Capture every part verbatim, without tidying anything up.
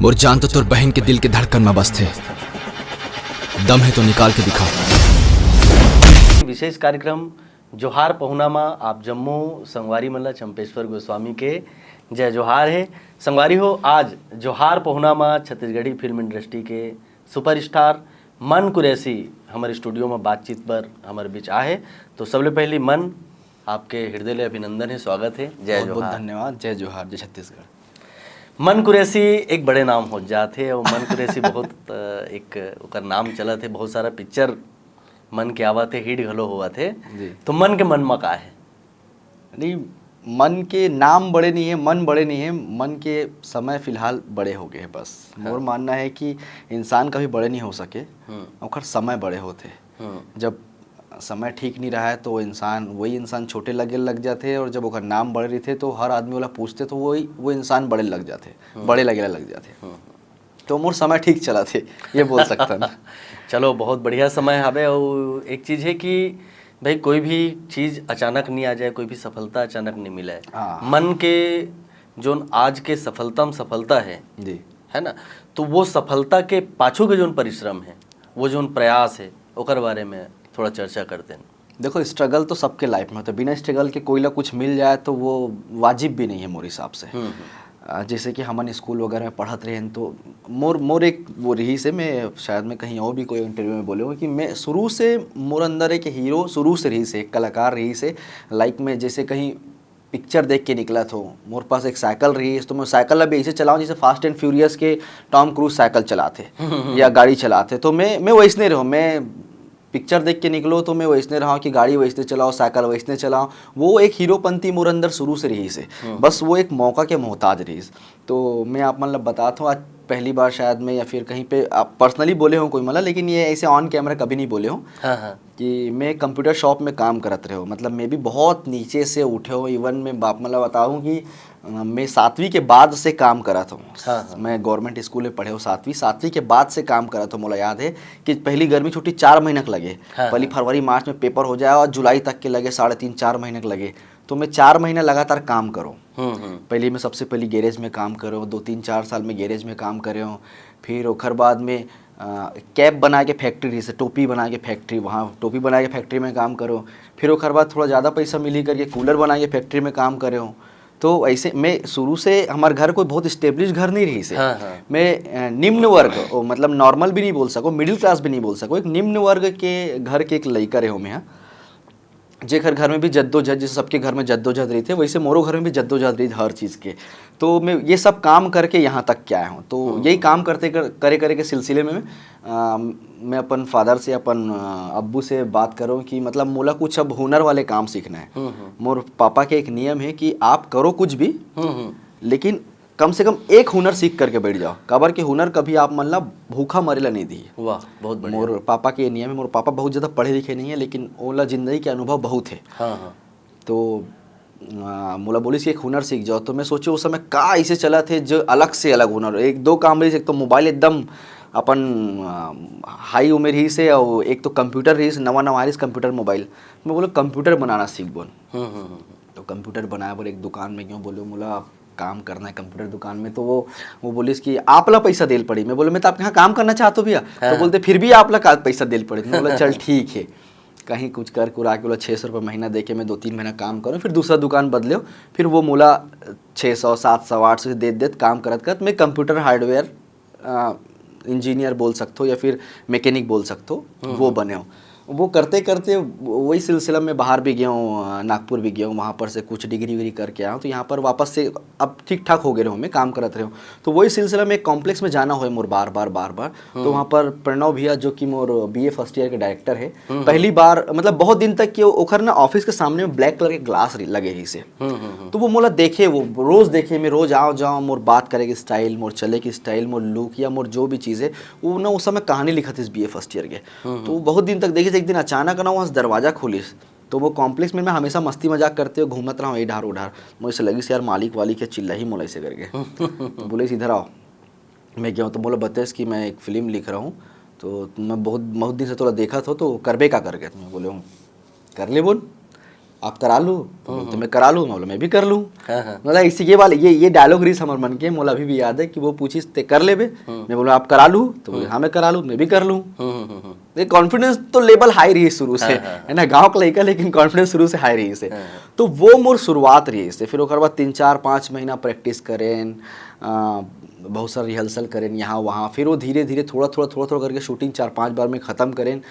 मोर जान तो तोर बहन के दिल के धड़कन में बसथे। दम है तो निकाल के दिखा। विशेष कार्यक्रम जोहार पहुना मा आप जम्मो संगवारी मन ला चंपेश्वर गोस्वामी के जय जोहार हे। संगवारी हो, आज जोहार पहुना मा छत्तीसगढ़ी फिल्म इंडस्ट्री के सुपरस्टार मन कुरैशी हमर स्टूडियो में बातचीत बर हमर बीच आहे। तो सबले पहली मन, आपके हृदय ले अभिनंदन है, स्वागत है। जय बहुत बहुत जोहार। धन्यवाद। जय जोहार, जय छत्तीसगढ़। मन कुरैशी एक बड़े नाम हो जात हे और मन कुरैशी बहुत अ, एक ओकर नाम चलत हे, बहुत सारा पिक्चर मन के आवत हे, हिट घलो होवत हे। जी। तो मन के मन मा का है? नहीं, मन के नाम बड़े नहीं है, मन बड़े नहीं है, मन के समय फिलहाल बड़े हो गए हैं बस। मोर मानना है कि इंसान कभी बड़े नहीं हो सके, ओकर समय बड़े होते। जब समय ठीक नहीं रहा है तो वो इंसान, वही इंसान छोटे लगे लग जाते हैं, और जब ओकर नाम बड़े रहते तो हर आदमी वाला पूछते तो वही वो इंसान बड़े लग जाते, बड़े लगे लग जाते। तो मोर समय ठीक चला थे, ये बोल सकता ना। चलो, बहुत बढ़िया समय हवे। और एक चीज है कि भाई, कोई भी चीज अचानक नहीं आ जाए, कोई भी सफलता अचानक नहीं मिले। हाँ। मन के जोन आज के सफलतम सफलता है, जी। है ना, तो वो सफलता के पाछू के जोन परिश्रम है, वो जोन प्रयास है, ओकर बारे में थोड़ा चर्चा करते हैं। देखो, स्ट्रगल तो सबके लाइफ में होता है। बिना स्ट्रगल के कोई ला कुछ मिल जाए तो वो वाजिब भी नहीं है मोर हिसाब से। अ, जैसे कि हमन स्कूल वगैरह में पढ़त रहे तो मोर मोर एक वो रही से, मैं शायद मैं कहीं और भी कोई इंटरव्यू में बोले हूँ कि मैं शुरू से, मोर अंदर एक हीरो शुरू से रही से, एक कलाकार रही से। लाइफ में जैसे कहीं पिक्चर देख के निकला थो, मोर पास एक साइकिल रही तो मैं साइकिल अभी ऐसे चलाऊँ जैसे फास्ट एंड फ्यूरियस के टॉम क्रूज साइकिल चलाते या गाड़ी चलाते। तो मैं मैं वैसने रहूँ, मैं पिक्चर देख के निकलो तो मैं वैसने रहा कि गाड़ी वैसने चलाओ, साइकिल वैसने चलाओ। वो एक हीरोपंती मोर अंदर शुरू से रही से, बस वो एक मौका के मोहताज रही। तो मैं आप मन ला बतात हूँ, आज पहली बार शायद मैं या फिर कहीं पे आप पर्सनली बोले हो कोई मला, लेकिन ये ऐसे ऑन कैमरा कभी नहीं बोले हो हाँ, हाँ। कि मैं कंप्यूटर शॉप में काम करत रहे हो। मतलब मैं भी बहुत नीचे से उठे हो। इवन मैं आप मन ला बताऊँ कि अ, मैं सातवीं के बाद से काम करत हूँ। हाँ, हाँ। मैं गवर्नमेंट स्कूल में पढ़े हो सातवीं, सातवीं के बाद से काम करत हूँ। मोला याद है कि पहली गर्मी छुट्टी चार महीना के लगे। हाँ, पहली हाँ। फरवरी मार्च में पेपर हो जाए और जुलाई तक के लगे, साढ़े तीन चार महीना के लगे। तो मैं चार महीना लगातार काम करूँ। हम्म हम्म। पहले मैं सबसे पहले गैरेज में काम करूँ, दो तीन चार साल में गैरेज में काम करे हूँ। फिर ओखर बाद में अ, कैप बना के फैक्ट्री रही से, टोपी बना के फैक्ट्री, वहाँ टोपी बना के फैक्ट्री में काम करो। फिर ओखर बाद थोड़ा ज़्यादा पैसा मिली करके कूलर बना के फैक्ट्री में काम करे हो। तो ऐसे मैं शुरू से, हमारे घर कोई बहुत स्टेब्लिश घर नहीं रही से। हाँ, हाँ। मैं अ, निम्न वर्ग, ओ, मतलब नॉर्मल भी नहीं बोल सको, मिडिल क्लास भी नहीं बोल सको, एक निम्न वर्ग के घर के एक लड़का रहे हो मैं, हाँ। जेकर घर में भी जद्दोजहद, जैसे सबके घर में जद्दोजहद रही थे, वैसे मोरो घर में भी जद्दोजहद रही हर चीज़ के। तो मैं ये सब काम करके यहाँ तक के आया हूँ। तो यही काम करते कर, करे करे के सिलसिले में अ, मैं अपन फादर से, अपन अ, अब्बू से बात करूँ कि मतलब मोला कुछ अब हुनर वाले काम सीखना है। मोर पापा के एक नियम है कि आप करो कुछ भी, हम्म हम्म। लेकिन कम से कम एक हुनर सीख करके बैठ जाओ। काबर के हुनर कभी आप मन ला भूखा मरे ला नहीं दी। वाह, बहुत बढ़िया। मोर पापा के नियम है, मोर पापा बहुत ज़्यादा पढ़े लिखे नहीं है, लेकिन ओला जिंदगी के अनुभव बहुत है। हाँ हाँ। तो आ, मोला बोलिस कि एक हुनर सीख जाओ। तो मैं सोचे उस समय का ऐसे चला थे जो अलग से अलग हुनर, एक दो काम रही। एक तो मोबाइल एकदम अपन आ, हाई उम्र ही से, और एक तो कंप्यूटर रही से, नवा नवा रही कंप्यूटर मोबाइल। मैं बोला कंप्यूटर बनाना सीख बोन। हम्म हम्म हम्म। तो कंप्यूटर बनाए बर एक दुकान में क्यों बोले, मोला काम करना है कंप्यूटर दुकान में। तो वो वो बोलिस कि आप ला पैसा देल पड़ी। मैं बोले मैं तो आपके यहाँ काम करना चाहता हूँ भैया। तो बोलते फिर भी आप ला का पैसा देल पड़ी। मैं बोला चल ठीक है, कहीं कुछ कर कुरा के बोला छः सौ रुपये महीना दे के मैं दो तीन महीना काम करूँ, फिर दूसरा दुकान बदले, फिर वो मोला छः सौ, सात सौ, आठ सौ से देत देत काम करत करत मैं कंप्यूटर हार्डवेयर इंजीनियर बोल सकते हो या फिर मैकेनिक बोल सकते हो, वो बने हो। वो करते करते वही सिलसिला में बाहर भी गया हूँ, अ, नागपुर भी गया हूँ, वहाँ पर से कुछ डिग्री विग्री करके आया हूँ। तो यहाँ पर वापस से अब ठीक ठाक हो गए रहो, मैं काम करत रहे हूँ। तो वही सिलसिला में एक कॉम्प्लेक्स में जाना हो मोर बार बार बार बार। तो वहाँ पर प्रणव भैया, जो कि मोर बीए फर्स्ट ईयर के डायरेक्टर है, पहली बार मतलब बहुत दिन तक कि ओखर ना ऑफिस के सामने में ब्लैक कलर के ग्लास लगे ही से। तो वो मोला देखे, वो रोज देखे, मैं रोज आओ जाओ, मोर बात करे के स्टाइल, मोर चले के स्टाइल, मोर लुक या मोर जो भी चीज़ है, वो ना उस समय कहानी लिखत इस बीए फर्स्ट ईयर के। तो बहुत दिन तक देखिस, एक दिन अचानक ना वहाँ से दरवाजा खोलिस। तो वो कॉम्प्लेक्स में मैं हमेशा मस्ती मजाक करते हुए घूमत रहा हूँ इधर उधर। मुझे से लगिस यार मालिक वाली के चिल्ला ही मोला ऐसे करके। तो बोलिस इधर आओ। मैं गया हूँ तो बोला बताइस कि मैं एक फिल्म लिख रहा हूँ, तो मैं बहुत बहुत दिन से तोला देखा थो, तो करबे का करके। तो मैं बोले हूँ कर ले बोल। आप करा लू? तो बोलते, मैं करा लूँ। मैं बोला, मैं भी कर लूँ। हाँ, हाँ। मतलब इसी ये वाले, ये, ये डायलॉग रहिस हमर मन के, मोला अभी भी याद है कि वो पूछिस, ते कर लेबे? मैं बोला, आप करा लू? तो बोले, हाँ, मैं करा लूँ, मैं भी कर लूँ। हम्म, हम्म, हम्म, हम्म। ये कॉन्फिडेंस तो लेवल हाई रहिस शुरू से, हाँ, हाँ, हाँ। है ना, गाँव के लइका, लेकिन कॉन्फिडेंस शुरू से हाई रहिस हे। हाँ, हाँ। तो वो मोर शुरुआत रहिस हे। फिर ओकर बाद तीन, चार, पाँच महीना प्रैक्टिस करेन, अ, बहुत सारा रिहर्सल करेन यहाँ वहाँ। फिर वो धीरे-धीरे, थोड़ा-थोड़ा, थोड़ा-थोड़ा करके शूटिंग चार, पाँच बार में खत्म करेन।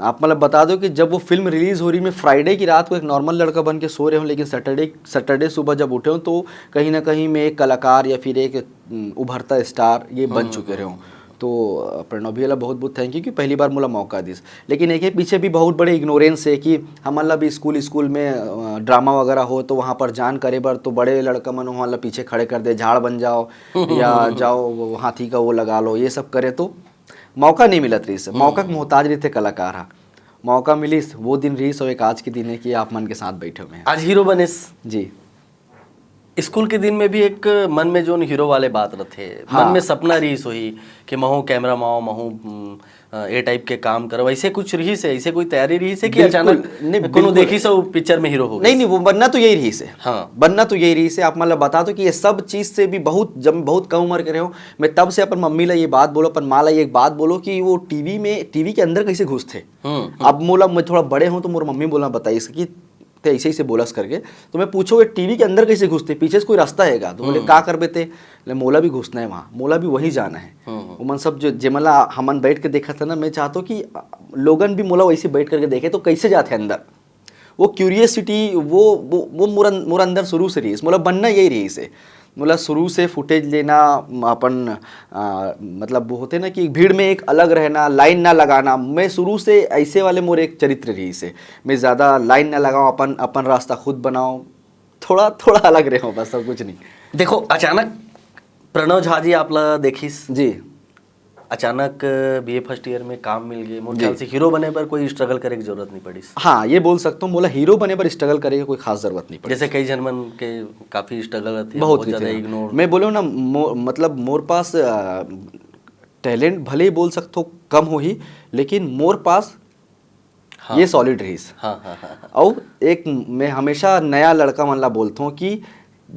आप मतलब बता दो कि जब वो फिल्म रिलीज हो रही, मैं फ्राइडे की रात को एक नॉर्मल लड़का बन के सो रहे हूँ, लेकिन सैटरडे, सैटरडे सुबह जब उठे हूँ, तो कहीं ना कहीं मैं एक कलाकार या फिर एक, उम, उभरता स्टार ये बन हम्म, चुके रहे हूँ। हम्म। तो, अ, प्रणव भैया ला बहुत बहुत थैंक यू कि पहली बार मोला मौका दिस। लेकिन एके पीछे भी बहुत बड़े इग्नोरेंस हे कि हमन ला भी स्कूल, स्कूल में, अ, ड्रामा वगैरह हो, तो वहाँ पर जान करे बर तो बड़े लड़का मन वहाँ ला पीछे खड़े कर दे, झाड़ बन जाओ या जाओ वो हाथी का वो लगा लो, ये सब करे तो मौका नहीं मिलत रहिस हे। हम्म। मौका के मोहताज रहिथे कलाकार हा। मौका मिलिस, वो दिन रहिस, और एक आज के दिन हे कि आप मन के साथ बैठे हुए हैं। आज हीरो बनिस। जी। स्कूल के दिन में भी एक मन में जोन हीरो वाले बात रथे, हाँ। मन में सपना रहिस होही कि महू कैमरा में आऊं, महू, उम, अ, ए टाइप के काम करो, ऐसे कुछ रहिस हे, ऐसे कोई तैयारी रहिस हे कि बिल्कुल, अचानक नहीं, कोनो बिल्कुल। देखिस अउ पिक्चर में हीरो हो नहीं, गइस? नहीं, वो बनना तो यही रहिस हे। हाँ। बनना तो यही रहिस हे। आप मतलब बता दो कि ये सब चीज से भी बहुत, जब मैं बहुत कम उम्र के रहे हूँ, मैं तब से अपन मम्मी ला ये बात बोलो, अपन माँ ला ये बात बोलो कि वो टीवी में, टीवी के अंदर कैसे घुसथे। हम्म, हम्म। अब मोला, मैं थोड़ा बड़े हूँ तो मोर मम्मी बोलना बताइस कि ते ऐसे, ऐसे बोलस करके, तो मैं पूछो, "ये टीवी के अंदर कैसे घुसथे? पीछे से कोई रास्ता हे का?" तो बोले, हम्म। "का करबे ते?" ले, "मोला भी घुसना हे वहाँ, मोला भी वहीं जाना हे।" हम्म, हम्म। ओमन सब जो, जेमन ला हमन बैठ के देखत हे ना, मैं चाहत हूँ कि, अ, लोगन भी मोला वैसे बैठ करके देखे, तो कैसे जाथे अंदर? वो क्यूरियोसिटी, वो, वो, वो मोर अन-, मोर अंदर शुरू से रहिस, मोला बनना यही रहिस हे। मोला शुरू से फुटेज लेना, म-, अपन, आ, मतलब वो होथे ना कि भीड़ में एक अलग रहना, लाइन ना लगाना, मैं शुरू से ऐसे वाले मोर एक चरित्र रहिस हे। मैं ज़्यादा लाइन ना लगाऊँ, अपन, अपन रास्ता खुद बनाऊँ, थोड़ा, थोड़ा अलग रहूँ, बस, और कुछ नहीं। देखो, अचानक प्रणव झा जी आप ला देखिस। जी। अचानक बीए फर्स्ट ईयर में काम मिल गए, मोर जी। ख्याल से हीरो बने बर कोई स्ट्रगल करे की जरूरत नहीं पड़िस। हाँ, ये बोल सकता हूँ, मोला हीरो बने बर स्ट्रगल करे की कोई खास जरूरत नहीं पड़ी। जैसे कई झन मन के काफी स्ट्रगल रहिथे, बहुत बहुत ज्यादा रहिथे। इग्नोर। मैं बोले ना, मो-, मतलब मोर पास, अ, टैलेंट भले ही बोल सकता हूँ कम होही, लेकिन मोर पास हाँ। ये सॉलिड रहिस। हाँ, हाँ, हाँ, हाँ। अउ एक, मैं हमेशा नया लड़का मन ला बोलथों कि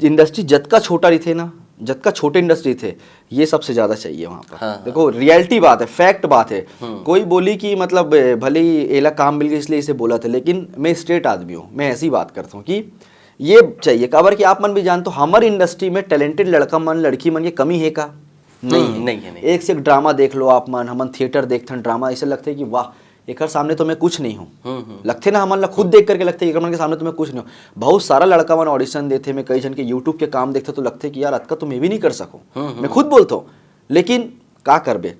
इंडस्ट्री जतका छोटा रहिथे ना, जतका छोटे इंडस्ट्री थे, ये सबसे ज्यादा चाहिए वहाँ पर। हाँ, हाँ। देखो, रियलिटी बात है, फैक्ट बात है। हम्म। कोई बोली कि मतलब, ए, भले ही एला काम मिल गया इसलिए इसे बोला था, लेकिन मैं स्ट्रेट आदमी हूँ, मैं ऐसी बात करता हूँ कि ये चाहिए। काबर कि आप मन भी जानते हो, हमारी इंडस्ट्री में टैलेंटेड लड़का मन, लड़की मन के कमी है का? नहीं हम्म, है। नहीं है, नहीं। एक से एक ड्रामा देख लो आप मन, हमन थिएटर देखथन, ड्रामा ऐसे लगथे कि वाह, एकर सामने तो मैं कुछ नहीं हूँ। हम्म, हम्म। लगथे ना, हमन ला खुद देख करके लगथे, एकर मन के सामने तो मैं कुछ नहीं हूँ। बहुत सारा लड़का मन ऑडिशन देथे, मैं कई झन के YouTube के काम देखथे तो लगथे कि यार, अतका तो मैं भी नहीं कर सकूँ। हम्म, हम्म। मैं खुद बोलथों, लेकिन का करबे,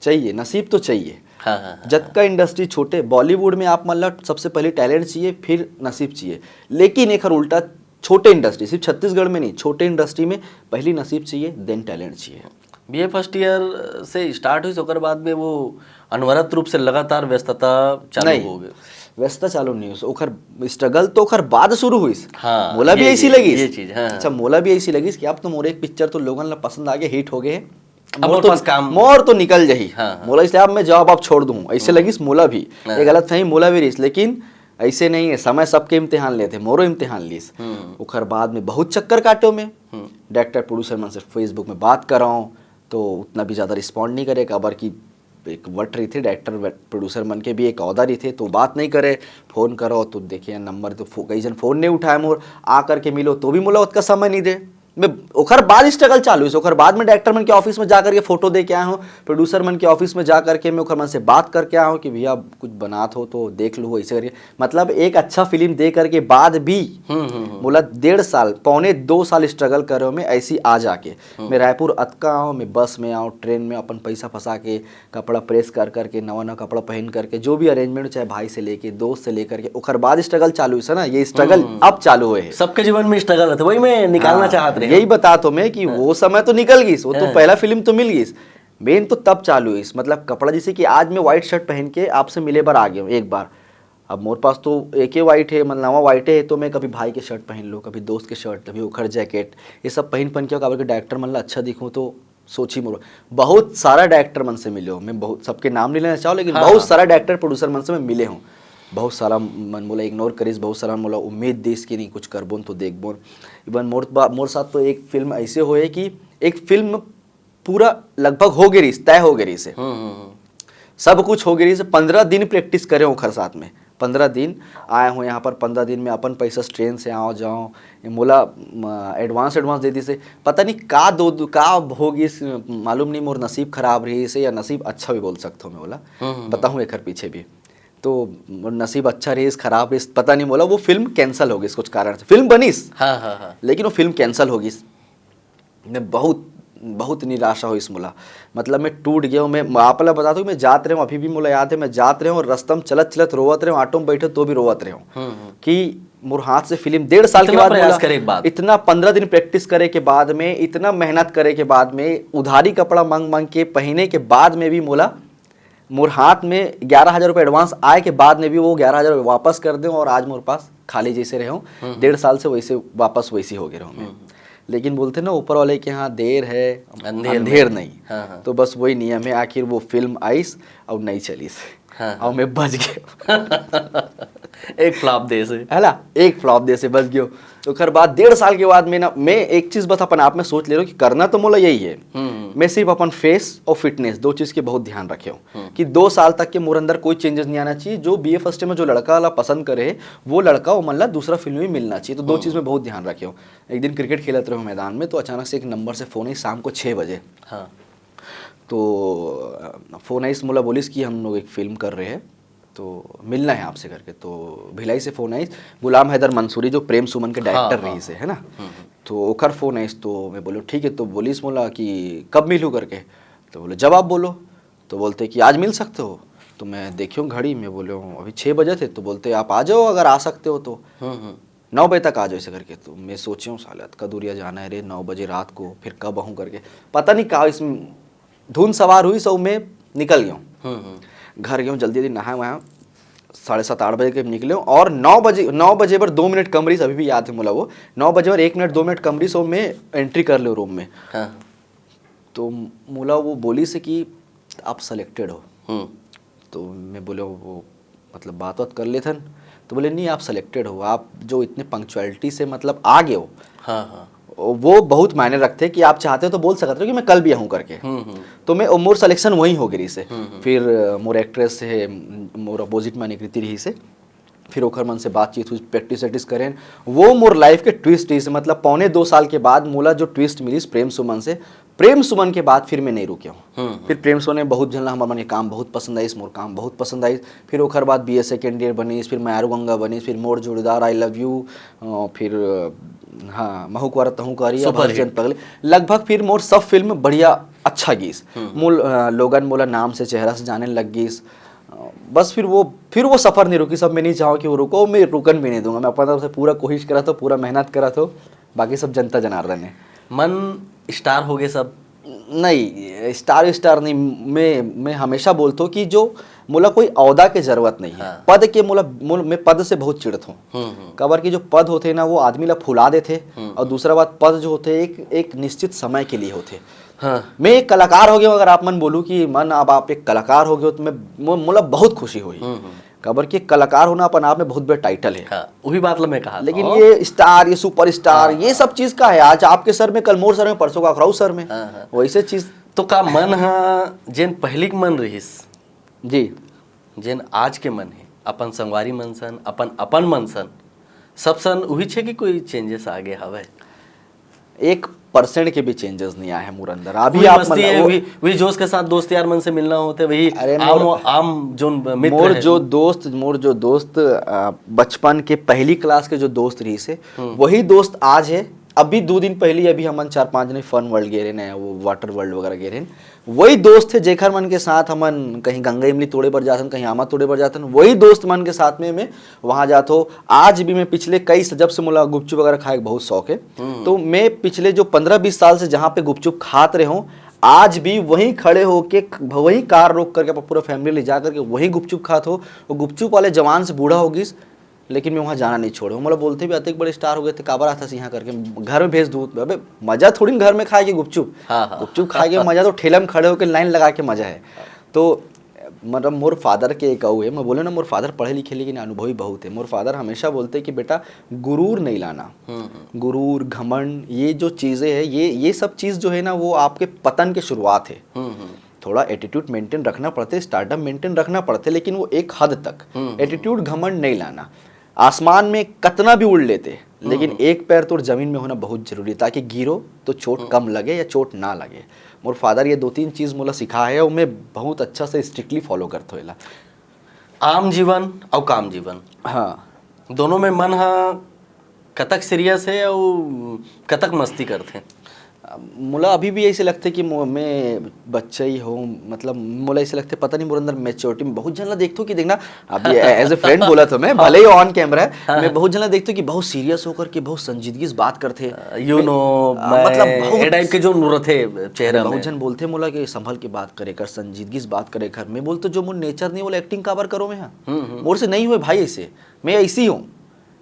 चाहिए, नसीब तो चाहिए। हाँ, हाँ, हाँ, जतका हाँ। इंडस्ट्री छोटे, बॉलीवुड में आप मन ला सबसे पहले टैलेंट चाहिए, फिर नसीब चाहिए। लेकिन एकर उल्टा, छोटे इंडस्ट्री, सिर्फ छत्तीसगढ़ में नहीं, छोटे इंडस्ट्री में पहली नसीब चाहिए, देन टैलेंट चाहिए। बीए फर्स्ट ईयर से स्टार्ट हुई, ओकर बाद में वो अनवरत रूप से लगातार व्यस्तता चालू नहीं, हो गई। व्यस्तता चालू नहीं हुई, ओकर स्ट्रगल तो ओकर बाद शुरू हुई। हाँ, मोला भी ये, ऐसी ये, लगी। ये चीज, हाँ, अच्छा, हाँ। मोला भी ऐसी लगी कि अब तो मोर एक पिक्चर तो लोगन ला पसंद आ गया, हिट हो गए, अब मोर मोर तो, पास काम। मोर तो निकल जाही। हाँ, हाँ। मोला इसलिए अब मैं जॉब आप छोड़ दूँ, ऐसे हम्म। लगिस मोला भी। हाँ। ये गलत फहमी मोला भी रहिस, लेकिन ऐसे नहीं है, समय सबके इम्तिहान लेथे, मोरो इम्तिहान लीस। हम्म। ओकर बाद में बहुत चक्कर काट्यो मैं। हम्म। डायरेक्टर प्रोड्यूसर मन से Facebook में बात कराओ, तो उतना भी ज़्यादा रिस्पॉन्ड नहीं करे, काबर कि एक वट रहिथे, डायरेक्टर वट-, प्रोड्यूसर मन के भी एक औहदा रहिथे, तो बात नहीं करे। फोन करो तो देखिए नंबर तो फो-, कई झन फोन नहीं उठाए मोर, आ करके मिलो तो भी मोला ओतका समय नहीं दे। मैं ओकर बाद स्ट्रगल चालू होइस, ओकर बाद में डायरेक्टर मन के ऑफिस में जा करके फोटो दे के आया हूँ, प्रोड्यूसर मन के ऑफिस में जा करके मैं ओकर मन से बात करके आया हूँ कि भैया कुछ बनात हो तो देख लो ऐसे करके। मतलब एक अच्छा फिल्म दे करके बाद भी हम्म, हम्म, हम्म। मोला डेढ़ साल, पौने दो साल स्ट्रगल करे में ऐसी आ जाके। हम्म। मैं रायपुर अतका आऊँ, मैं बस में आऊँ, ट्रेन में अपन पैसा फंसा के, कपड़ा प्रेस कर करके, नवा नवा कपड़ा पहन करके, जो भी अरेंजमेंट, चाहे भाई से लेके, दोस्त से लेकर के, ओकर बाद स्ट्रगल चालू होइस ना, ये स्ट्रगल हम्म। अब चालू होए हे। सबके जीवन में स्ट्रगल रहिथे, वही मैं निकालना हाँ, चाहत रहे यही हूँ। बता तो मैं कि हाँ। वो समय तो निकल गइस, वो तो हाँ। पहला फिल्म तो मिल गइस, मेन तो तब चालू होइस। मतलब कपड़ा, जैसे कि आज मैं व्हाइट शर्ट पहन के आपसे मिले बर आ गया हूँ एक बार, अब मोर पास तो एक ही व्हाइट है, मतलब नवा व्हाइट है, तो मैं कभी भाई के शर्ट पहन लूँ, कभी दोस्त के शर्ट, कभी ओखर जैकेट, ये सब पहन पहन के, काबर के डायरेक्टर मन ला अच्छा दिखूँ, तो सोची मोर बहुत सारा डायरेक्टर मन से मिले हूँ मैं, बहुत, सबके नाम नहीं लेना चाहूँ, लेकिन हाँ, बहुत हाँ। सारा डायरेक्टर प्रोड्यूसर मन से मैं मिले हूँ। बहुत सारा मन मोला इग्नोर करिस, बहुत सारा मोला उम्मीद दिस कि नहीं कुछ करबोन तो देखबोन। इवन मोर बा-, मोर साथ तो एक फिल्म ऐसे होए कि एक फिल्म पूरा लगभग हो गे रहिस, तय हो गे रहिस हे। हम्म, हम्म, हम्म। सब कुछ हो गे रहिस हे। पंद्रह दिन प्रैक्टिस करे ओखर साथ में, पंद्रह दिन आए हों यहाँ पर, पंद्रह दिन में अपन पैसा ट्रेन से आओ जाओ, ये मोला एडवांस एडवांस दे दिस हे। पता नहीं का दो दो- का हो गिस, मालूम नहीं मोर नसीब खराब रहिस हे या नसीब अच्छा भी बोल सकथों मैं ओला, हम्म, हम्म। बताहूँ एकर पीछे भी। तो मोर नसीब अच्छा रहिस, खराब रहिस, पता नहीं मोला, वो फिल्म कैंसिल हो गिस कुछ कारण से। फिल्म बनिस, हाँ हाँ हाँ। लेकिन वो फिल्म कैंसिल हो गिस। मैं बहुत बहुत निराशा होइस मोला। मतलब मैं टूट गया हूँ। मैं आप ला बता दूँ, मैं जात रहे हूँ, अभी भी मोला याद है, मैं जात रहे हूँ और रस्ता में चलत चलत रोवत रहे हूँ, ऑटो में बैठे तो भी रोवत रहे हूँ हम्म, हम्म। कि मोर हाथ से फिल्म डेढ़ साल के इतना बाद प्रयास मोला करे के बाद। इतना पंद्रह दिन प्रैक्टिस करे के बाद में, इतना मेहनत करे के बाद में, उधारी कपड़ा मांग मांग के पहने के बाद में भी मोला मोर हाथ में ग्यारह हजार रुपये एडवांस आए के बाद में भी वो ग्यारह हजार वापस कर दे और आज मोर पास खाली जैसे रहे हूँ। डेढ़ साल से वैसे वापस वैसे हो गए रहे हूँ मैं। लेकिन बोलते ना, ऊपर वाले के यहाँ देर है, अंधेर अंधेर नहीं। नहीं। हाँ, हाँ। तो बस वही नियम है, आखिर वो फिल्म आइस और नहीं चलिस। हाँ, और मैं बच गया। एक फ्लॉप देस हे। है ना, एक फ्लॉप देस हे, बच गयो। तो ओकर बाद डेढ़ साल के बाद में ना, मैं एक चीज बस अपन आप में सोच ले रहा हूँ कि करना तो मोला यही है। हम्म। मैं सिर्फ अपन फेस और फिटनेस, दो चीज के बहुत ध्यान रखे हूँ कि दो साल तक के मोर अंदर कोई चेंजेस नहीं आना चाहिए। जो बीए फर्स्ट में जो लड़का ला पसंद करे हे, वो लड़का वो मन ला दूसरा फिल्म में मिलना चाहिए। तो दो चीज में बहुत ध्यान रखे हूँ। एक दिन क्रिकेट खेलत रहे हूँ मैदान में, तो अचानक से एक नंबर से फोन आई शाम को छः बजे। हाँ। तो अ, फोन आइस, मोला बोलिस कि हम लोग एक फिल्म कर रहे हैं, तो मिलना है आपसे करके। तो भिलाई से फोन आइस, गुलाम हैदर मंसूरी जो प्रेम सुमन के डायरेक्टर हाँ। रहिस हे, है ना? तो ओकर फोन आइस, तो मैं बोलो ठीक है। तो बोलिस मोला कि कब मिलूँ करके। तो बोले जब आप बोलो। तो बोलते कि आज मिल सकते हो। तो मैं देखियो घड़ी में, बोले अभी छः बजे थे। तो बोलते आप आ जाओ अगर आ सकते हो तो। हम्म हम्म। नौ बजे तक आ जाओ ऐसे करके। तो मैं सोचे हूँ साले अतका दूरिया जाना है रे, नौ बजे रात को, फिर कब आऊँ करके। पता नहीं का इसमें धुन सवार हुई, सो मैं निकल गया हूँ। हम्म हम्म। घर गया हूँ जल्दी जल्दी, नहाया वहाँ, साढ़े सात आठ बजे के निकले हूँ और नौ बजे, नौ बजे पर दो मिनट कम रहिस, अभी भी याद है मोला वो। नौ बजे पर एक मिनट दो मिनट कम रहिस, सो मैं एंट्री कर लो रूम में। हाँ। तो मोला वो बोलिस कि आप सिलेक्टेड हो। हम्म। तो मैं बोले वो मतलब बात बात कर लेथन। तो बोले नहीं, आप सिलेक्टेड हो, आप जो इतने पंक्चुअलिटी से मतलब आ गए हो, हाँ हाँ। वो बहुत मायने रखते कि आप चाहते हो तो बोल सकते हो कि मैं कल भी आऊँ करके। हम्म हम्म। तो मैं मोर सिलेक्शन वहीं हो गई से। फिर अ, मोर एक्ट्रेस है, मोर अपोजिट में निकृति रहिस हे। फिर ओखर मन से बातचीत हुई, प्रैक्टिस वैक्टिस करें। वो मोर लाइफ के ट्विस्ट रहिस हे। मतलब पौने दो साल के बाद मोला जो ट्विस्ट मिलिस प्रेम सुमन से, प्रेम सुमन के बाद फिर मैं नहीं रुके हूँ। फिर प्रेम सुमन में बहुत झन ला हमर मन के काम बहुत पसंद आइस, मोर काम बहुत पसंद आइस। फिर ओखर बाद बीए सेकेंड ईयर बनिस, फिर मारू गंगा बनिस, फिर मोर जोड़ीदार, आई लव यू, अ, फिर अ, हाँ, महू कुंवारा तहू कुंवारी, अब सुपर हर जन हिट। पगले। लगभग फिर मोर सब फिल्म बढ़िया अच्छा गीस। मोल अ, लोगन मोला नाम से चेहरा से जाने लग गीस। अ, बस फिर वो फिर वो सफ़र नहीं रुकी। सब मैं नहीं चाहूँ कि वो रुको, मैं रुकन भी नहीं दूंगा। मैं अपना तरफ से पूरा कोशिश करा था, पूरा मेहनत करा था, बाकी सब जनता जनार्दन है। मन स्टार हो गए सब। नहीं, स्टार स्टार नहीं। मैं मैं हमेशा बोलता हूँ कि जो मोला कोई औहदा के जरूरत नहीं है, हाँ। पद के मोला मोल, मैं पद से बहुत चिढ़ता हूँ। हम्म हम्म। काबर कि जो पद होते हैं ना, वो आदमी ला फुला देते हैं। और दूसरा बात, पद जो होते हैं एक एक निश्चित समय के लिए होते हैं। हाँ। मैं एक कलाकार हो गया हूँ, अगर आप मन बोलूँ कि मन अब आप एक कलाकार हो गए हो, तो मैं मो- मोला बहुत खुशी हुई। काबर कि कलाकार होना अपन आप में बहुत बड़ा टाइटल है। हाँ, वही बात ला मैं कहा था। लेकिन ये स्टार, ये सुपर स्टार, ये सब चीज का है, आज आपके सर में, कल मोर सर में, परसों का अखराऊ सर में, हाँ, हाँ। वैसे चीज। तो का मन हा जेन पहली के मन रहिस, जी। जेन आज के मन है, अपन संगवारी मन सन, अपन अपन मन सन, सब सन उही छे कि कोई चेंजेस आ गए हवे? एक परसेंट के भी चेंजेस नहीं आए हैं मोर अंदर। अभी वही आप मस्ती मतलब है, वो- वही वही जोश के साथ दोस्त यार मन से मिलना होते, वही अरे आम मोर- आम जोन मित्र मोर है। जो दोस्त मोर जो दोस्त अ, बचपन के पहली क्लास के जो दोस्त रहिस हे, वही दोस्त आज है। अभी दो दिन पहले अभी हमन चार पांच जने फन वर्ल्ड गए रहे, वो वाटर वर्ल्ड वगैरह गए रहे, वही दोस्त है जेखर मन के साथ हमन कहीं गंगा इमली तोड़े बर जाथन, कहीं आमा तोड़े बर जाथन, वही दोस्त मन के साथ में मैं वहाँ जात हो। आज भी मैं पिछले कई स- जब से मोला गुपचुप वगैरह खाए के बहुत शौक है, तो मैं पिछले जो पंद्रह बीस साल से जहाँ पे गुपचुप खात रहे हूँ, आज भी वहीं खड़े होके, वहीं कार रोक करके अपन पूरा फैमिली ले जा करके वहीं गुपचुप खात हो। वो गुपचुप वाले जवान से बूढ़ा हो गिस, लेकिन मैं वहाँ जाना नहीं छोड़े। मोला बोलते भी, "अतेक बड़े स्टार हो गए थे, काबर आथस यहाँ?" करके घर में भेज दूँ। अबे, मजा थोड़ी ना घर में खाए के गुपचुप। हाँ, हाँ। गुपचुप खाए के मजा तो ठेला में खड़े होकर लाइन लगा के मजा है। तो मतलब मोर फादर के एक अउ है, मैं बोले ना, मोर फादर पढ़े लिखे लेकिन अनुभवी बहुत है। मोर फादर हमेशा बोलते कि बेटा, गुरूर नहीं लाना। गुरूर, घमंड, ये जो चीज़ें है, ये ये सब चीज़ जो है ना, वो आपके पतन की शुरुआत है। थोड़ा एटीट्यूड मेंटेन रखना पड़ते, स्टारडम मेंटेन रखना पड़ते, लेकिन वो एक हद तक। एटीट्यूड, घमंड नहीं लाना। आसमान में कितना भी उड़ लेते, लेकिन एक पैर तोर जमीन में होना बहुत जरूरी है, ताकि गिरो तो चोट कम लगे या चोट ना लगे। मोर फादर ये दो तीन चीज़ मोला सिखाए है, वो मैं बहुत अच्छा से स्ट्रिक्टली फॉलो करत हूँ एला। आम जीवन अउ काम जीवन, हाँ। दोनों में मन हा कतक सीरियस है अउ कतक मस्ती करथे? मोला अभी भी ऐसे लगथे कि मो-, मैं बच्चा ही हूँ, मतलब मोला ऐसे लगथे, पता नहीं, मोर अंदर मैच्योरिटी में बहुत झन ला देखथो कि देखना, अभी एज ए फ्रेंड बोला तो मैं, भले ही ऑन कैमरा है, मैं बहुत झन ला देखथो कि बहुत सीरियस होकर के बहुत संजीदगी से बात करथे। यू नो, मतलब बहुत टाइप के जो रथे चेहरा में। बहुत झन बोलथे मोला कि संभल के बात करे कर, संजीदगी से बात करे कर। मैं बोलथो जो मोर नेचर नहीं, बोला एक्टिंग काबर करो मैं, हाँ, मोर से नहीं हुए भाई ऐसे, मैं ऐसी हूँ,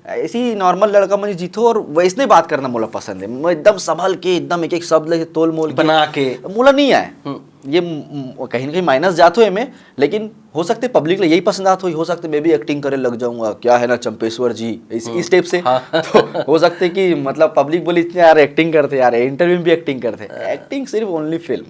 ऐसी नॉर्मल लड़का मन जीथो और वैसने बात करना मोला पसंद है। मैं एकदम संभल के एकदम एक एक शब्द लेके तोल मोल के बना के। मोला नहीं आए। ये म-, म-, कहीं ना कहीं माइनस जात हो एमे, लेकिन हो सकते पब्लिक ला यही पसंद आत हो, हो सकते मैं भी एक्टिंग करे लग जाऊंगा, क्या है ना चंपेश्वर जी, इस इस टाइप से। तो हो सकते कि मतलब पब्लिक बोली, इतने यार एक्टिंग करते यार, इंटरव्यू में भी एक्टिंग करते। एक्टिंग सिर्फ ओनली फिल्म।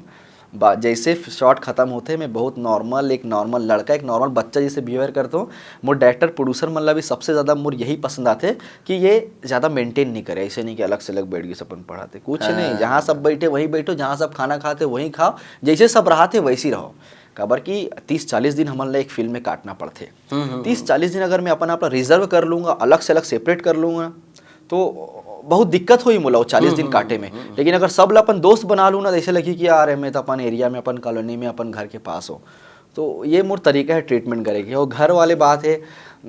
बा-, जैसे शॉट खत्म होते, मैं बहुत नॉर्मल, एक नॉर्मल लड़का, एक नॉर्मल बच्चा जैसे बिहेवियर करता हूँ। मोर डायरेक्टर, प्रोड्यूसर मन ला भी सबसे ज़्यादा मोर यही पसंद आते कि ये ज़्यादा मेंटेन नहीं करे, ऐसे नहीं कि अलग से अलग बैठ के अपन पढ़ाते, कुछ नहीं। जहाँ सब बैठे वहीं बैठो, जहाँ सब खाना खाते वहीं खाओ, जैसे सब रहाथे वैसे ही रहो। काबर कि तीस चालीस दिन हमन ला एक फिल्म में काटना पड़थे। तीस चालीस दिन अगर मैं अपन आप ला रिजर्व कर लूँगा, अलग से अलग सेपरेट कर लूँगा, तो बहुत दिक्कत होही मोला वो चालीस दिन काटे में। लेकिन अगर सब ला अपन दोस्त बना लूँ ना, जैसे लगी कि यार मैं तो अपन एरिया में, अपन कॉलोनी में, अपन घर के पास हो, तो ये मोर तरीका है ट्रीटमेंट करे के। और घर वाले बात है,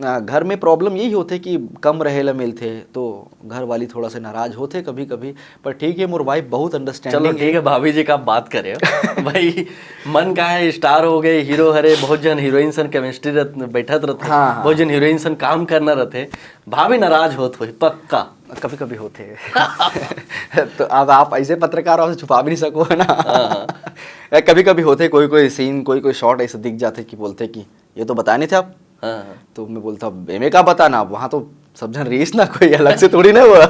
अ, घर में प्रॉब्लम यही होथे कि कम रहे ला मिलथे, तो घर वाली थोड़ा सा नाराज होथे कभी कभी, पर ठीक है, मोर वाइफ बहुत अंडरस्टैंडिंग। ठीक है, भाभी जी का आप बात करे हो भाई, मन का है स्टार हो गए, हीरो हरे, बहुत झन हीरोइन सन केमिस्ट्री रह, बैठत रहते, हाँ, हाँ। बहुत झन हीरोइन सन काम करना रहते, भाभी नाराज होत होही पक्का। कभी कभी होथे। तो अब आप ऐसे पत्रकार हो, छुपा भी नहीं सको, है ना? कभी कभी होथे, कोई कोई सीन, कोई कोई शॉट ऐसे दिख जाथे कि बोलथे कि ये तो बताए नहीं थे आप। हाँ, हाँ। तो मैं बोलता, एमे का बताना, वहाँ तो सब झन रहिस ना, कोई अलग से थोड़ी ना हुआ।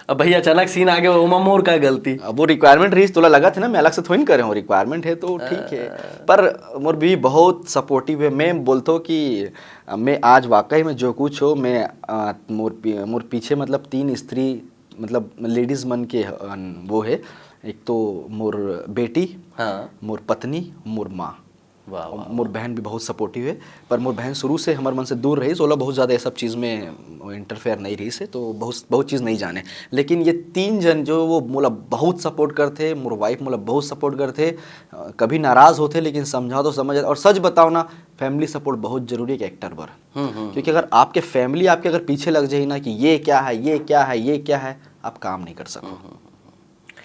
अब भैया अचानक सीन आ गया, ओमा मोर का गलती? अब वो रिक्वायरमेंट रहिस, तोला लगथे ना, मैं अलग से थोड़ी ना करे हूँ, रिक्वायरमेंट है तो ठीक है। पर मोर बीवी बहुत सपोर्टिव है। मैं बोलता हूँ कि मैं आज वाकई में जो कुछ हो, मैं, अ, मोर पी-, मोर पीछे मतलब तीन स्त्री, मतलब लेडीज मन के, अ, वो है, एक तो मोर बेटी, हाँ। मोर पत्नी, मोर माँ। वाह, वाह। मोर बहन भी बहुत सपोर्टिव है, पर मोर बहन शुरू से हमर मन से दूर रहिस, ओला बहुत ज़्यादा ये सब चीज़ में इंटरफेयर नहीं रहिस है, तो बहुत, बहुत चीज़ नहीं जाने। लेकिन ये तीन जन जो वो मोला बहुत सपोर्ट करथे, मोर वाइफ मोला बहुत सपोर्ट करथे, अ, कभी नाराज़ होथे लेकिन समझा तो समझ, और सच बताओ ना, फैमिली सपोर्ट बहुत जरूरी है एक एक्टर बर। क्योंकि अगर आपके फैमिली आपके अगर पीछे लग जाए ना कि ये क्या है, ये क्या है, ये क्या है, आप काम नहीं कर सको।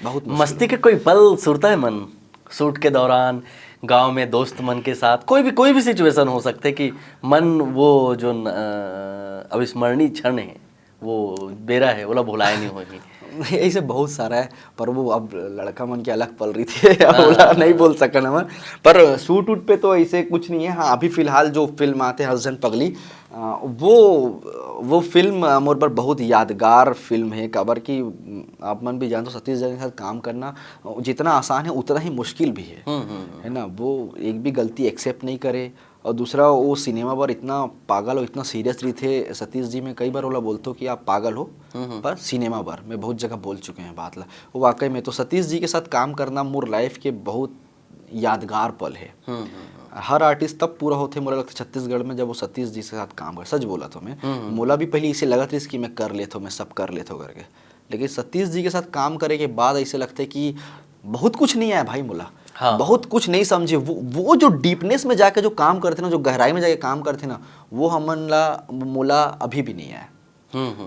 बहुत मुश्किल। मस्ती के कोई पल सुरता है मन, शूट के दौरान, गांव में दोस्त मन के साथ, कोई भी, कोई भी सिचुएशन हो सकते कि मन वो जो न-, अ, अविस्मरणीय क्षण है, वो बेरा है, ओला भुलाए नहीं होही। ऐसे बहुत सारा है, पर वो अब लड़का मन के अलग पल रहिथे, अब ओला नहीं बोल सकन हमन। पर शूट वूट पे तो ऐसे कुछ नहीं है। हाँ, अभी फिलहाल जो फिल्म आथे हंस झन पगली, अ, वो वो फिल्म, अ, मोर बर बहुत यादगार फिल्म है, काबर कि, उम, आप मन भी जानते हो, सतीश जैन के साथ काम करना, अ, जितना आसान है उतना ही मुश्किल भी है, है ना? वो एक भी गलती एक्सेप्ट नहीं करे। और दूसरा, वो सिनेमा बर इतना पागल और इतना सीरियस रहिथे सतीश जी। मैं कई बार ओला बोलथो कि आप पागल हो, पर सिनेमा बर मैं बहुत जगह बोल चुके हैं बात ला। वो वाकई में तो सतीश जी के साथ काम करना मोर लाइफ के बहुत यादगार पल है। हर आर्टिस्ट तब पूरा होथे, मोला लगता है, छत्तीसगढ़ में, जब वो सतीश जी के साथ काम करे। सच बोला तो मैं, मोला भी पहले इसे लगत रहिस कि मैं कर लेथो, मैं सब कर लेथो करके, लेकिन सतीश जी के साथ काम करे के बाद ऐसे लगता है कि बहुत कुछ नहीं आया भाई मोला। हाँ। बहुत कुछ नहीं समझे। वो, वो जो डीपनेस में जाके जो काम करथे ना, जो गहराई में जाके काम करथे ना, वो हमन ला, मोला अभी भी नहीं आया।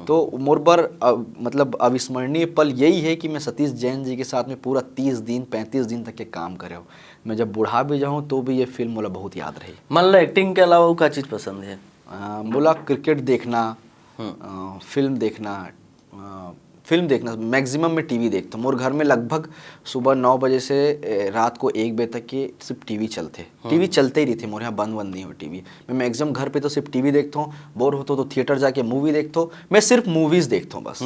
तो मोर बर, अ, मतलब अविस्मरणीय पल यही है कि मैं सतीश जैन जी के साथ में पूरा तीस दिन, पैंतीस दिन तक के काम करे हो। मैं जब बुढ़ा भी जाऊँ तो भी ये फिल्म मोला बहुत याद रही। मन ला एक्टिंग के अलावा अउ का चीज पसंद है? अ, मोला क्रिकेट देखना, अ, फिल्म देखना, अ, फिल्म देखना, मैक्सिमम मैं टीवी देखता हूँ। मोर घर में लगभग सुबह नौ बजे से ए, रात को एक बजे तक के सिर्फ टीवी चलते। टीवी चलते ही रहिथे, मोर यहाँ बंद बंद नहीं हो टीवी। मैं मैक्सिमम घर पे तो सिर्फ टीवी देखता हूँ, बोर होता हूँ तो थिएटर जाके मूवी देखता हूँ। मैं सिर्फ मूवीज देखता हूँ बस।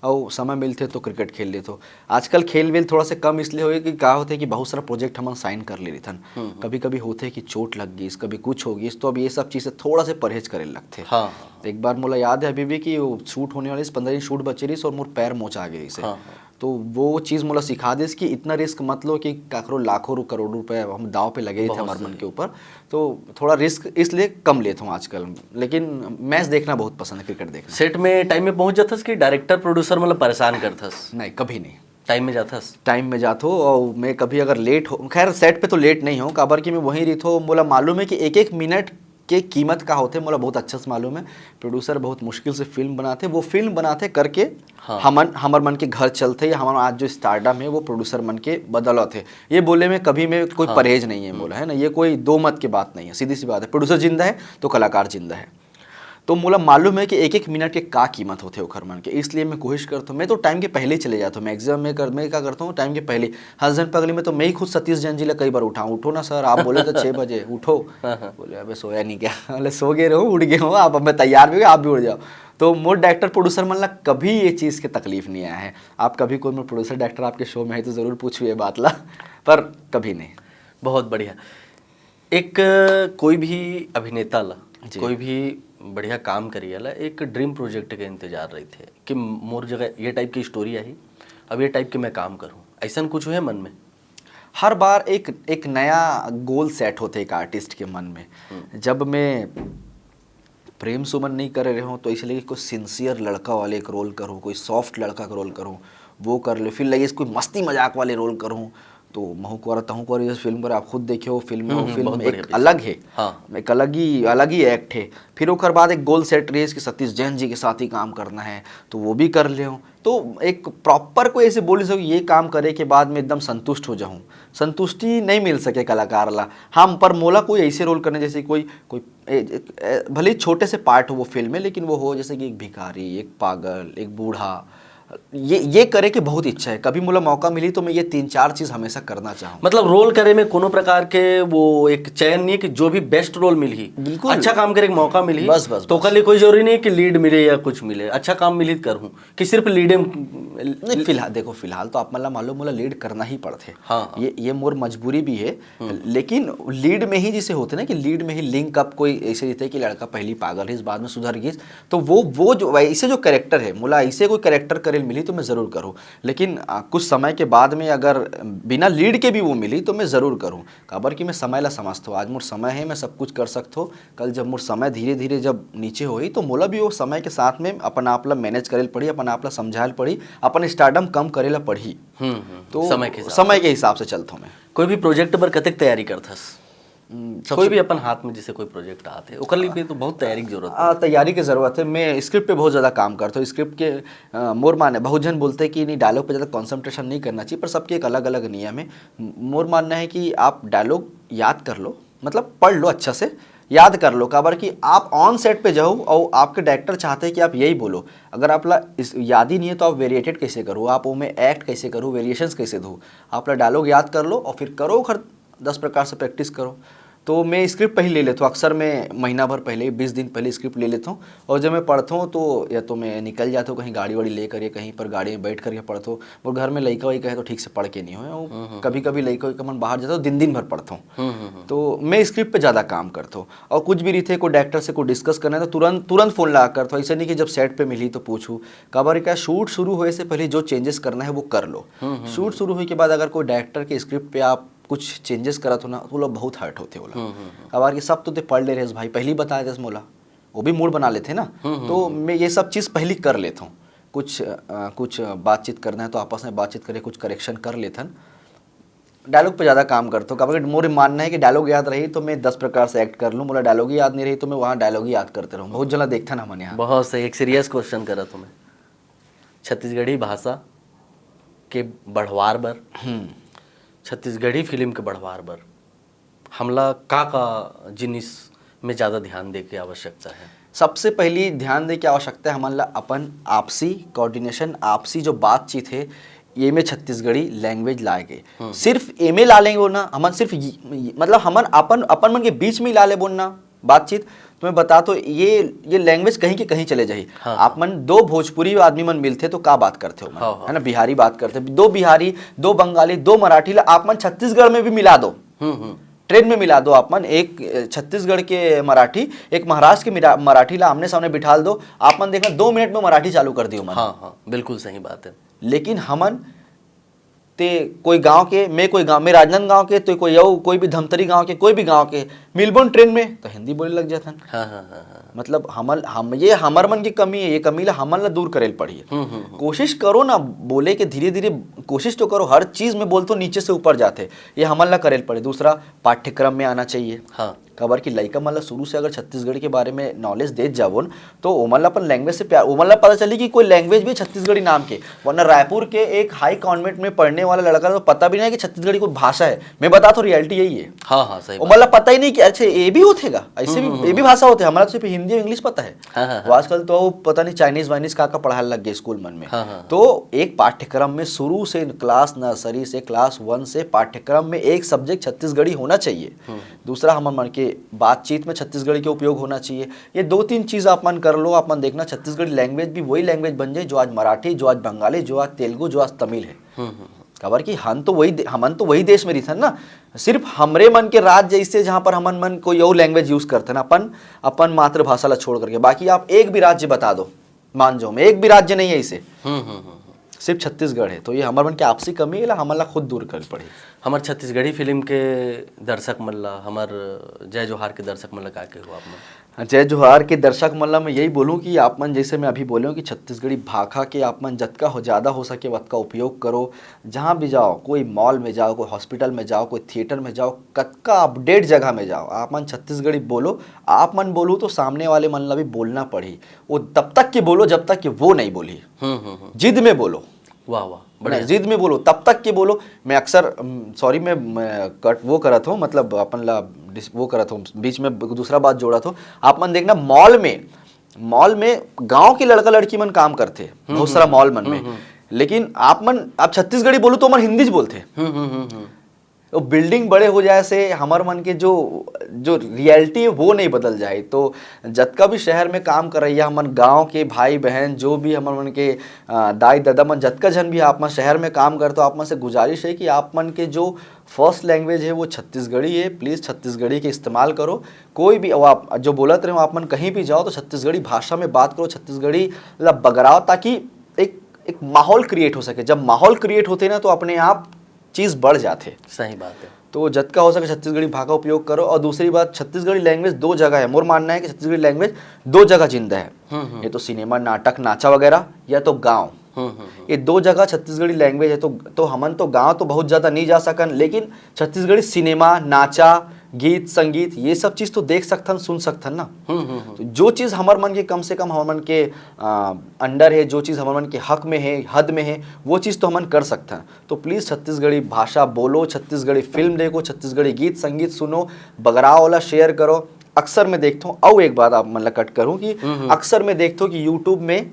और समय मिलते तो क्रिकेट खेल लेता हूँ। आजकल खेल वेल थोड़ा सा कम इसलिए हो गया कि का होता है कि बहुत सारा प्रोजेक्ट हमन साइन कर ले रहिथन। कभी कभी होते है कि चोट लग गई, कभी कुछ हो गई, तो अब ये सब चीज़ से थोड़ा सा परहेज करे लगते। हाँ। एक बार मोला याद है अभी भी कि वो शूट होने वाली पंद्रह दिन शूट बचे रहिस और मोर पैर मोचा गए इसे। हाँ। तो वो चीज़ मोला सिखा दिस कि इतना रिस्क मत लो कि काकरो लाखों रू-, करोड़ रुपए हम दाव पे लगे थे हमारे मन के ऊपर। तो थोड़ा रिस्क इसलिए कम लेता हूँ आजकल, लेकिन मैच देखना बहुत पसंद है, क्रिकेट देखना। सेट में टाइम में पहुंच जाथस कि डायरेक्टर प्रोड्यूसर मतलब परेशान करथस? नहीं, कभी नहीं। टाइम में जाथस? टाइम में जाता हूँ। और मैं कभी अगर लेट हो, खैर सेट पे तो लेट नहीं हो, काबर कि मैं वहीं रहिथो, मोला मालूम है कि एक एक मिनट के कीमत का होते, मोला बहुत अच्छा से मालूम है। प्रोड्यूसर बहुत मुश्किल से फिल्म बनाते, वो फिल्म बनाते करके हाँ। हमन, हमर मन के घर चलते या हमर आज जो स्टारडम है वो प्रोड्यूसर मन के बदौलत है। ये बोले में कभी मैं कोई परहेज नहीं है बोला है ना, ये कोई दो मत की बात नहीं है, सीधी सी बात है। प्रोड्यूसर जिंदा है तो कलाकार जिंदा है। तो मोला मालूम है कि एक एक मिनट के का कीमत होते ओखर मन के, इसलिए मैं कोशिश करता हूँ। मैं तो टाइम के पहले ही चले जाता हूँ, मैक्सिमम मैं कर मैं क्या करता हूँ, टाइम के पहले। हंस झन पगली में तो मैं ही खुद सतीश जैन जी ला कई बार उठाऊँ, "उठो ना सर, आप बोले तो छः बजे उठो।" बोले, "अबे सोया नहीं क्या?" बोले, "सो गए रहो, उठ गए हो आप, अब मैं तैयार भी हो गया, आप भी उठ जाओ।" तो मोर डायरेक्टर प्रोड्यूसर मन ला कभी ये चीज़ के तकलीफ नहीं आया है। आप कभी कोई मोर प्रोड्यूसर डायरेक्टर आपके शो में है तो ज़रूर पूछू ये बात ला, पर कभी नहीं। बहुत बढ़िया। एक कोई भी अभिनेता ला, कोई भी बढ़िया काम करिए ला, एक ड्रीम प्रोजेक्ट के इंतजार रहिथे कि मोर जगह ये टाइप की स्टोरी आई, अब ये टाइप के मैं काम करूँ, ऐसा कुछ है मन में? हर बार एक एक नया गोल सेट होते एक आर्टिस्ट के मन में। जब मैं प्रेम सुमन नहीं करे रहे हूँ तो इसलिए कोई सिंसियर लड़का वाले एक रोल करूँ, कोई सॉफ्ट लड़का का रोल करूँ, वो कर ले। फिर लगे कोई मस्ती मजाक वाले रोल करूँ, तो महू कुंवारा तहू कुंवारा जैसे फिल्म पर आप खुद देखे हो, फिल्म में वो फिल्म एक अलग है। हाँ। एक अलग ही अलग ही एक्ट है। फिर ओकर बाद एक गोल सेट रही कि सतीश जैन जी के साथ ही काम करना है, तो वो भी कर ले। तो एक प्रॉपर कोई ऐसे बोल सको ये काम करे के बाद मैं एकदम संतुष्ट हो जाऊँ, संतुष्टि नहीं मिल सके कलाकार ला। हम पर मोला कोई ऐसे रोल करने जैसे कोई कोई ए, ए, भले ही छोटे से पार्ट हो वो फिल्म में, लेकिन वो हो जैसे कि एक भिखारी, एक पागल, एक बूढ़ा, ये ये करे के बहुत इच्छा है। कभी मोला मौका मिली तो मैं ये तीन चार चीज हमेशा करना चाहूँ। मतलब रोल करे में कोनो प्रकार के वो एक चयन नहीं है कि जो भी बेस्ट रोल मिलही, बिल्कुल। अच्छा काम करे के मौका मिलही, बस, बस, तो बस। कल कोई जरूरी नहीं कि लीड मिले या कुछ मिले, अच्छा काम मिलही त करहूँ कि सिर्फ लीडे। नहीं, फिलहाल देखो, फिलहाल तो आप मन ला मालूम मोला लीड करना ही पड़थे। हाँ, हाँ। ये ये मोर मजबूरी भी है, लेकिन लीड में ही जैसे होते ना कि लीड में ही लिंक अप कोई ऐसे रहते कि लड़का पहली पागल है, बाद में सुधर गई, तो वो वो जो वैसे जो कैरेक्टर है, मोला ऐसे कोई कैरेक्टर करे मिली तो मैं जरूर करूँ। लेकिन आ, कुछ समय के बाद में अगर बिना लीड के भी वो मिली तो मैं जरूर करूँ, काबर कि मैं समय ला समझता हूँ। आज मोर समय है, मैं सब कुछ कर सकता हूँ। कल जब मोर समय धीरे धीरे जब नीचे होही तो मोला भी वो समय के साथ में अपन आप ला मैनेज करे ल पड़ी, अपन आप ला समझाए ल पड़ी, अपन स्टारडम कम करे ला पड़ी। हम्म, हम्म, तो समय के हिसाब समय के हिसाब से चलता हूँ मैं। कोई भी प्रोजेक्ट पर कतेक तैयारी करथस? कोई भी अपन हाथ में जैसे कोई प्रोजेक्ट आते, ओकर लिए भी तो बहुत तैयारी की जरूरत आ, तैयारी की जरूरत है। मैं स्क्रिप्ट पे बहुत ज्यादा काम करता हूँ। स्क्रिप्ट के आ, मोर माने बहुत जन बोलते हैं कि नहीं, डायलॉग पे ज्यादा कॉन्सेंट्रेशन नहीं करना चाहिए, पर सबके एक अलग अलग नियम है। मोर मानना है कि आप डायलॉग याद कर लो, मतलब पढ़ लो अच्छा से, याद कर लो, काबर कि आप ऑन सेट पे जाओ और आपके डायरेक्टर चाहते हैं कि आप यही बोलो। अगर आप ला इस याद ही नहीं है तो आप वेरिएटेड कैसे करो, आप ओमे एक्ट कैसे करो, वेरिएशंस कैसे दो? आप ला डायलॉग याद कर लो और फिर करो, हर दस प्रकार से प्रैक्टिस करो। तो मैं स्क्रिप्ट पहले ले लेता हूँ, अक्सर मैं महीना भर पहले, बीस दिन पहले स्क्रिप्ट ले लेता हूँ। और जब मैं पढ़ता हूँ तो या तो मैं निकल जाता हूँ कहीं गाड़ी वाड़ी लेकर, या कहीं पर गाड़ी में बैठ करके पढ़ता हूँ। और घर में लइका वइका है तो ठीक से पढ़ के नहीं हो। कभी कभी लइका वइका मन बाहर जाता हूँ, दिन दिन भर पढ़ता हूँ। तो मैं स्क्रिप्ट पे ज़्यादा काम करता हूँ। और कुछ भी रहिथे, कोई डायरेक्टर से कोई डिस्कस करना है तो तुरंत तुरंत फ़ोन लगा करता हूँ। ऐसे नहीं कि जब सेट पे मिली तो पूछूँ। काबर क्या, शूट शुरू होए से पहले जो चेंजेस करना है वो कर लो। शूट शुरू होए के बाद अगर कोई डायरेक्टर के स्क्रिप्ट पे आप कुछ चेंजेस करत हो ना तो वो लोग बहुत हर्ट होते, वो लोग। काबर कि सब तो ते पढ़ ले रहे भाई, पहली बता देस मोला, वो भी मूड बना लेते ना। तो मैं ये सब चीज़ पहली कर लेता हूँ। कुछ अ, कुछ बातचीत करना है तो आपस में बातचीत करे, कुछ करेक्शन कर लेथन। डायलॉग पे ज़्यादा काम करता हूँ, काबर कि मोर मानना है कि डायलॉग याद रही तो मैं दस प्रकार से एक्ट कर लूँ, मोला डायलॉग ही याद नहीं रही तो मैं वहाँ डायलॉग ही याद करते रहूँ। बहुत जना देखता ना हमन यहाँ। बहुत सही। एक सीरियस क्वेश्चन करा तुम्हें, छत्तीसगढ़ी भाषा के बढ़वार बर, छत्तीसगढ़ी फिल्म के बढ़वार बर हमला का का जिनिस में ज़्यादा ध्यान दे के आवश्यकता है? सबसे पहली ध्यान दे के आवश्यकता है हमन ला अपन आपसी कोऑर्डिनेशन, आपसी जो बातचीत है, ये में छत्तीसगढ़ी लैंग्वेज लाए के। सिर्फ एमे ला लेंगे वो ना, हमन सिर्फ ये- ये- मतलब हमन अपन अपन मन के बीच में ही ला लेबो ना बातचीत। तो मैं बता तो ये ये लैंग्वेज कहीं के कहीं चले जाही। हाँ। आप मन दो भोजपुरी आदमी मन मिलथे तो का बात करथे हो मन, हाँ, हाँ। है ना? बिहारी बात करथे, दो बिहारी, दो बंगाली, दो मराठी ला आप मन छत्तीसगढ़ में भी मिला दो। हम्म हम्म ट्रेन में मिला दो आप मन, एक अ, छत्तीसगढ़ के मराठी, एक महाराष्ट्र के मिरा- मराठी ला आमने सामने बिठाल दो। आप मन देखना, दो मिनट में मराठी चालू कर दियो मन। हाँ हाँ, बिल्कुल सही बात है। लेकिन हमन ते कोई गांव के, मैं कोई गांव, मैं राजनांदगांव के, तो कोई अउ कोई भी धमतरी गांव के, कोई भी गांव के मिलबोन ट्रेन में तो हिंदी बोले लग जाथन। हाँ हाँ हाँ हाँ। मतलब हमन हम ये हमर मन की कमी है, ये कमी ला हमन ला दूर करेल पड़ी। हम्म हम्म हम्म। कोशिश करो ना बोले के, धीरे धीरे कोशिश तो करो। हर चीज में बोलथो नीचे से ऊपर जाथे, ये हमन ला करेल पड़े। दूसरा, पाठ्यक्रम में आना चाहिए। हाँ। काबर कि लइका मन ला शुरू से अगर छत्तीसगढ़ के बारे में नॉलेज देत जाबो न, तो ओमन ला अपन लैंग्वेज से प्यार, ओमन ला पता चली कि कोई लैंग्वेज भी छत्तीसगढ़ी नाम के। वरना रायपुर के एक हाई कॉन्वेंट में पढ़ने वाला लड़का ला तो पता भी नहीं है कि छत्तीसगढ़ी कोई भाषा है। मैं बता तो, रियलिटी यही है। हाँ हाँ, सही बात। ओमन ला पता ही नहीं कि अच्छा, ये भी होथे गा, ऐसे भी, ये भी भाषा होथे। हमारा तो सिर्फ हिंदी और इंग्लिश पता है। हाँ, हाँ, हाँ। वो आजकल तो वो पता नहीं चाइनीज वाइनीज का का पढ़ाने लग गए स्कूल मन में। हाँ, हाँ, हाँ। तो एक पाठ्यक्रम में शुरू से, क्लास नर्सरी से, क्लास वन से पाठ्यक्रम में एक सब्जेक्ट छत्तीसगढ़ी होना चाहिए। दूसरा, हमर मन के बातचीत में छत्तीसगढ़ी के उपयोग होना चाहिए। ये दो तीन चीज आप मन कर लो, आप मन देखना छत्तीसगढ़ी लैंग्वेज भी वही लैंग्वेज बन जाए जो आज मराठी, जो आज बंगाली, जो आज तेलुगु, जो आज तमिल है। हम्म हम्म। काबर कि हम तो वही दे- हमन तो वही देश में रहिथन ना। सिर्फ हमरे मन के राज्य ऐसे, जहाँ पर हमन मन कोई और लैंग्वेज यूज करथन अपन अपन मातृभाषा ला छोड़ करके। बाकी आप एक भी राज्य बता दो, मान जाओ मैं, एक भी राज्य नहीं है इसे, हम्म हम्म हम्म। सिर्फ छत्तीसगढ़ है। तो ये हमर मन के आपसी कमी है, ला हमन ला खुद दूर करे पड़ी। हमर छत्तीसगढ़ी फिल्म के दर्शक मन ला, हमर जय जोहार के दर्शक मन ला का कहो आप मन? जय जोहार के दर्शक मन ला मैं यही बोलूँ कि आप मन, जैसे मैं अभी बोले हूँ कि छत्तीसगढ़ी भाखा के आप मन जतका हो, ज़्यादा हो सके, वतका उपयोग करो। जहाँ भी जाओ, कोई मॉल में जाओ, कोई हॉस्पिटल में जाओ, कोई थिएटर में जाओ, कतका अपडेट जगह में जाओ, आप मन छत्तीसगढ़ी बोलो। आप मन बोलू तो सामने वाले मन ला भी बोलना पड़ी। वो तब तक के बोलो जब तक कि वो नहीं बोली। हम्म हम्म हम्म। जिद में बोलो, वाह वाह, बढ़िया। जिद में बोलो, तब तक के बोलो। मैं अक्सर, सॉरी, मैं, मैं कट वो करत हूँ, मतलब अपन ला डिस- वो करत हूँ, बीच में दूसरा बात जोड़त हूँ। आप मन देखना, मॉल में, मॉल में गांव के लड़का लड़की मन काम करथे बहुत सारा मॉल मन में, लेकिन आप मन, आप छत्तीसगढ़ी बोलू तो मन हिंदी च बोलथे। हम्म हम्म हम्म हम्म। वो बिल्डिंग बड़े हो जाए से हमर मन के जो जो रियलिटी है वो नहीं बदल जाए। तो जतका भी शहर में काम करइया हमन गांव के भाई बहन, जो भी हमर मन के अ, दाई ददा मन, जतका झन भी आप मन शहर में काम करते हो, आप मन से गुजारिश है कि आप मन के जो फर्स्ट लैंग्वेज है वो छत्तीसगढ़ी है। प्लीज छत्तीसगढ़ी के इस्तेमाल करो। कोई भी, अब आप जो बोलत रहे हो, आप मन कहीं भी जाओ तो छत्तीसगढ़ी भाषा में बात करो, छत्तीसगढ़ी ला बगराओ, ताकि एक एक माहौल क्रिएट हो सके। जब माहौल क्रिएट होते ना तो अपने आप चीज बढ़ जाते। सही बात है। तो जतका हो सके छत्तीसगढ़ी भाखा उपयोग करो। और दूसरी बात, छत्तीसगढ़ी लैंग्वेज दो जगह है। मोर मानना है कि छत्तीसगढ़ी लैंग्वेज दो जगह जिंदा है। हम्म हम्म ये तो सिनेमा, नाटक, नाचा वगैरह, या तो गांव। हम्म हम्म हम्म। ये दो जगह छत्तीसगढ़ी लैंग्वेज है। तो तो हमन तो गांव तो बहुत ज्यादा नहीं जा सकन, लेकिन छत्तीसगढ़ी सिनेमा, नाचा, गीत संगीत, ये सब चीज तो देख सकथन, सुन सकथन ना। हम्म हम्म हम्म। तो जो चीज हमर मन के, कम से कम हमर मन के अंडर है, जो चीज हमर मन के हक में है, हद में है, वो चीज तो हमन कर सकथन। तो प्लीज छत्तीसगढ़ी भाषा बोलो, छत्तीसगढ़ी फिल्म देखो, छत्तीसगढ़ी गीत संगीत सुनो, बगराव वाला शेयर करो। अक्सर मैं देखता हूँ, अउ एक बात आप मन ला कट करूँ कि हम्म। अक्सर मैं देखता हूँ कि यूट्यूब में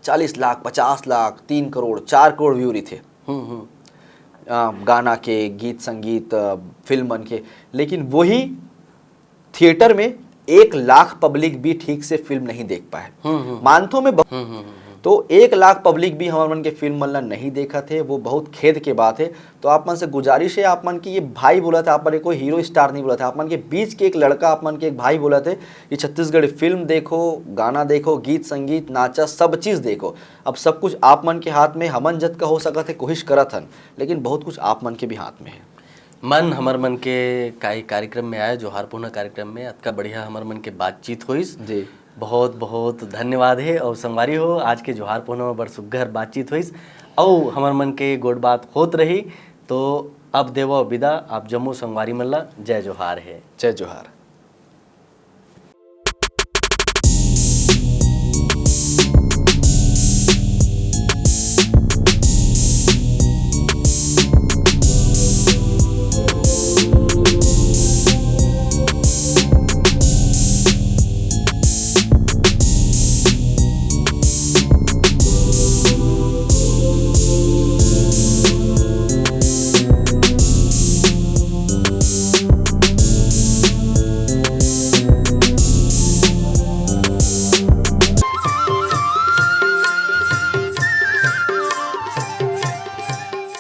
चालीस लाख, पचास लाख, तीन करोड़, चार करोड़ व्यू रहिथे हम्म हम्म। अ, गाना के, गीत संगीत, अ, फिल्म मन के, लेकिन वही थिएटर में एक लाख पब्लिक भी ठीक से फिल्म नहीं देख पाए। हम्म हम्म। मानथो मैं बहुत हम्म हम्म हम्म। तो एक लाख पब्लिक भी हमर मन के फिल्म मन ला नहीं देखत है, वो बहुत खेद के बात है। तो आप मन से गुजारिश है, आप मन के ये भाई बोलत है, आप मन के कोई हीरो स्टार नहीं बोलत है, आप मन के बीच के एक लड़का, आप मन के एक भाई बोलत है कि छत्तीसगढ़ी फिल्म देखो, गाना देखो, गीत संगीत, नाचा, सब चीज देखो। अब सब कुछ आप मन के हाथ में, हमन जतका हो सकत है कोशिश करत हन, लेकिन बहुत कुछ आप मन के भी हाथ में है। मन हमर मन के काई कार्यक्रम में आए, जोहार पुनः कार्यक्रम में अतका बढ़िया हमर मन के बातचीत होइस। जी। बहुत बहुत धन्यवाद है। और संगवारी हो, आज के जोहार पुनः में बड़ सुग्घर बातचीत होइस, और हमर मन के गोठ बात होत रही। तो अब देवो विदा आप जम्मो संगवारी मन ला। जय जोहार है। जय जोहार।